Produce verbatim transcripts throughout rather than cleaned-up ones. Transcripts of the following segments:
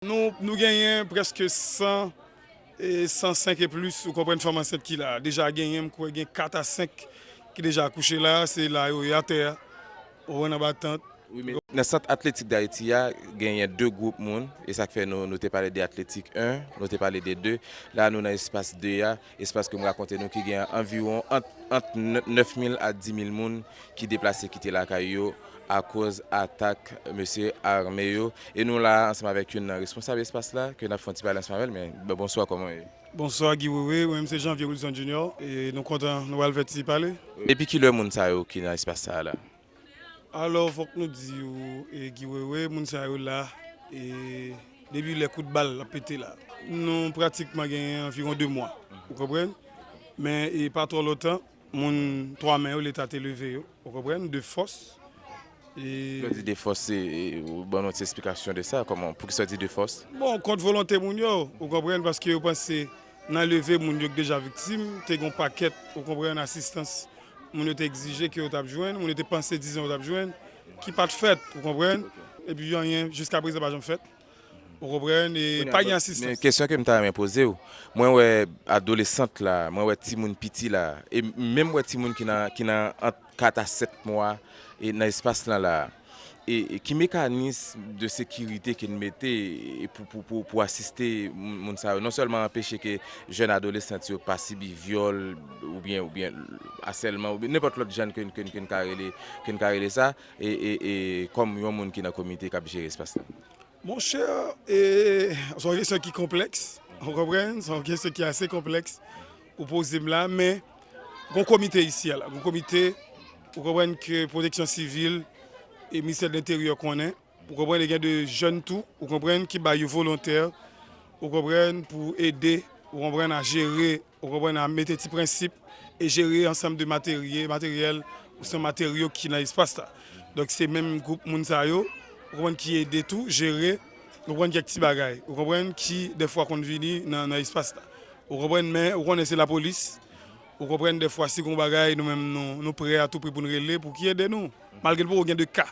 Nou, nou genyen prèske san, e san senk e plis, ou konprann, fanm ansent ki la. Deja genyen, m kwè gen kat a senk ki deja akouche la, se la yo ye atè a, ou konprann, anba tant. Wi, men nan Sant Atletik Dayiti a, genyen de gwoup moun, e sa k fè nou, nou te pale de Atletik en, nou te pale de de. La, nou nan espas de a, espas ke m rakonte nou ki gen anviwon ant, ant nè-, nèf mil a di mil moun ki deplase kite lakay yo akoz atak mesye ame yo. E nou la ansanm avèk youn nan responsab espas la, ke n ap fè yon ti pale ansanm avè l, men, bon, bonswa, kòman w ye? Bonswa, Guy Wewe, mwen menm se Janvier Wilson Junior, e nou kontan nou pral fè ti pale. Depi kilè moun sa yo ki nan espas sa a la? Alò, fòk nou di w, e, Guy Wewe, moun sa yo la, e, depi lè kout bal ap pete la. Nou pratikman genyen anviwon de mwa, ou konprann? Men, e, pa twò lontan, moun twa mè yo, Leta te leve yo, ou konprann, de fòs. E lè w di de fòs, se, e, ou ban nou ti esplikasyon de sa, kòman, poukisa w di de fòs? Bon, kont volonte moun yo, ou konprann, paske yo panse nan leve moun yo k deja viktim, te gen yon pakèt, ou konprann, asistans moun yo te egzije ke yo t ap jwenn, moun yo te panse, dizon, yo t ap jwenn, ki pa t fèt, ou konprann? Epi anyen, jiskaprezan, pa janm fèt. Ou konprann? E pa gen asistans. Men kesyon ke m ta renmen poze w, mwen wè adolesant la, mwen wè timoun piti la, e menm wè timoun ki nan, ki nan ant kat a sèt mwa, e nan espas lan la. E, e ki mekanis de sekirite ke n mete, e pou, pou, pou, pou asiste moun, moun sa yo? Non sèlman anpeche ke jèn adolesan yo pa sibi vyòl, oubyen, oubyen asèlman, oubyen nenpòt lòt jan ke, ke, ke n ka rele, ke n ka rele sa, e, e, e kòm yon moun ki nan komite k ap jere espas la. Monchè, e, se yon kesyon ki konplèks, ou konprann? Se yon kesyon ki ase konplèks ou poze m la, men gon komite isi a la, gon komite, ou konprann, ke Pwoteksyon Sivil e Ministè de Lenteryè konnen, ou konprann, e gen de jèn tou, ou konprann, ki ba yo volontè, ou konprann, pou ede, ou konprann, a jere, ou konprann, a mete ti prensip e jere ansanm de materye-, materyèl ou san materyo ki nan espas la. Donk, se menm gwoup moun sa yo, ou konprann, ki ede tou jere, ou konprann, kèk ti bagay, ou konprann, ki dèfwa konn vini nan, nan espas la. Ou konprann, men ou konnen se lapolis, ou konprann, dèfwa si gon bagay, nou menm nou, nou prè a tou pri pou n rele, pou ki ede nou. Malgre n poko gen de ka,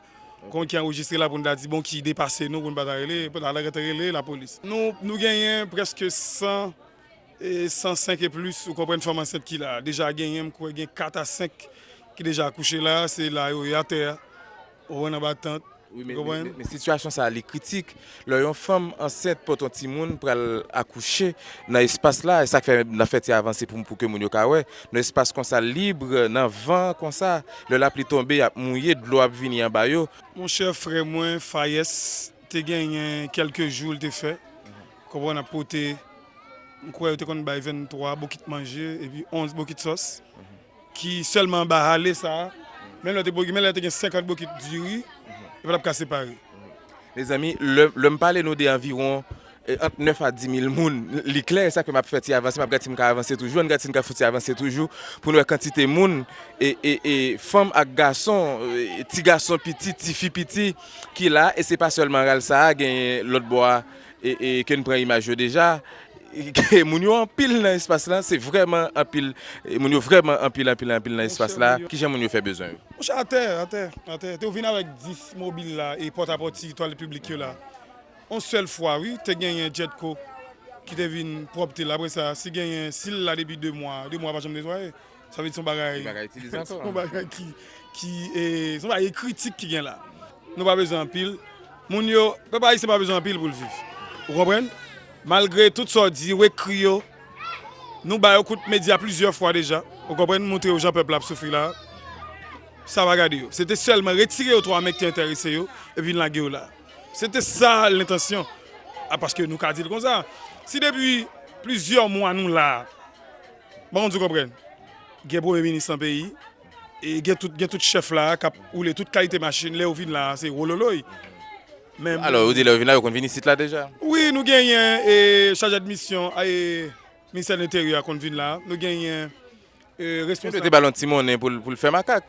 konn ki anrejistre la pou n ta di, bon, ki depase nou, pou n pa ta rele, pou n ta rete rele lapolis. Nou, nou genyen prèske san, e san senk e plis, ou konprann, fanm ansent ki la. Deja genyen, m kwè gen kat a senk ki deja akouche la, se la yo ye atè a, ou konprann, anba tant, ou konprann? Wi, men, men, men, men sitiyasyon sa a, li kritik. Lè yon fanm ansent pote yon timoun pral akouche nan espas la, e sa k fè n ap fè ti avanse pou, pou ke moun yo ka wè. Nan espas konsa lib, nan van konsa, lè lapli tonbe, y ap mouye, dlo ap vini anba yo. Monchè, frè mwen, Fayès, te genyen kèlke jou l te fè. Konprann, ap pote, m kwè yo te konn bay venntwa bokit manje epi onz bokit sòs, ki sèlman anba ale sa a. Menm lè te, menm lè te gen senkant bokit diri, yo pa t ap ka separe. Mezanmi, lè, lè m pale nou de anviwon, e, ant nèf a di mil moun, li klè, sa ke m ap fè ti avanse, m ap gade si m ka avanse toujou, ann gade si n ka fouti avanse toujou, pou n wè kantite moun, e, e, e, fanm ak gason, e, ti gason piti, ti fi piti, ki la, e se pa sèlman ral sa a, genyen lòt bò a, e, e, ke n pran imaj yo deja. E, moun yo anpil nan espas la, se vrèman anpil, e, moun yo vrèman anpil, anpil, anpil nan espas la. Kijan moun yo fè bezwen yo? Monchè, atè, atè, atè. Te vin avèk dis mobil la, e pòtapòt ti twalèt piblik yo la. Yon sèl fwa, wi, te genyen Jetco ki te vin pwòpte l. Apre sa, si genyen, si l la depi de mwa, de mwa pa janm netwaye, sa vle di se yon bagay, se yon bagay ki, ki, e, se yon bagay kritik ki gen la. Nou pa bezwen anpil. Moun yo, pèp ayisyen pa bezwen anpil pou l viv. Ou konprann? Malgre tout sa w di, w ekri yo, nou ba yo kout medya plizyè fwa deja. Ou konprann? Montre yo jan pèp la ap soufri la. Sa pa gade yo. Se te sèlman retire yo twa men ki te enterese yo, epi vin lage yo la. Se te sa lentansyon. A, paske nou ka di l konsa. Si depi plizyè mwa nou la, bon, ou konprann, gen premye minis nan peyi, e gen tout, gen tout chèf la k ap woule tout kalite machin, lè yo vin la, se wololoy. Men alò, ou di lè yo vin la, yo konn vin isit la deja? Wi, nou genyen, e, chajè de misyon, e, Ministè de Lenteryè a konn vin la. Nou genyen, e, responsab. Yo te ba l yon ti monnen pou l, pou l fè makak.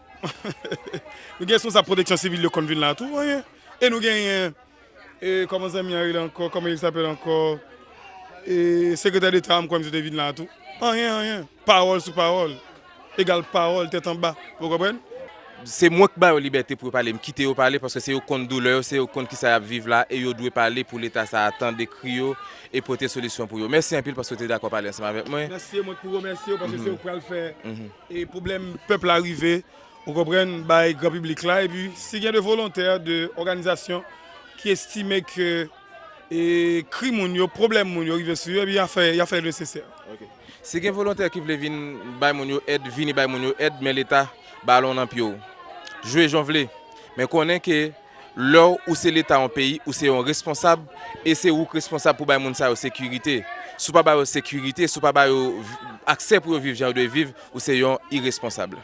Nou gen responsab pwoteksyon sivil yo konn vin la tou, anyen. E nou genyen, e, kòman zanmi an rele ankò, comment il s'appelle encore? E, sekretè deta a, m kwè misye te vin la tou. Anyen, anyen. Pawòl sou pawòl egal pawòl tèt anba. Ou konprann? se mwen k ba yo libète pou yo pale, m kite yo pale, paske se yo k konn doulè yo, se yo k konn kisa y ap viv la, e yo dwe pale pou Leta sa a tande kri yo e pote solisyon pou yo. Mèsi anpil paske w te dakò pale ansanm avèk mwen. Mèsi, e mwen k pou remèsye w, paske se ou k pral fè e pwoblèm pèp la rive, ou konprann, bay gran piblik la. Epi, si gen de volontè, de òganizasyon ki estime ke e kri moun yo, pwoblèm moun yo rive sou yo, epi y a fè, y a fè nesesè. Si gen volontè ki vle vin bay moun yo èd, vini bay moun yo èd, men Leta, balon nan pye w. Jwe jan w vle. Men konnen ke lè w, ou se Leta yon peyi, ou se yon responsab, e se ou k responsab pou bay moun sa yo sekirite. Si w pa ba yo sekirite, si w pa ba yo vi- aksè pou yo viv jan yo dwe viv, ou se yon iresponsab.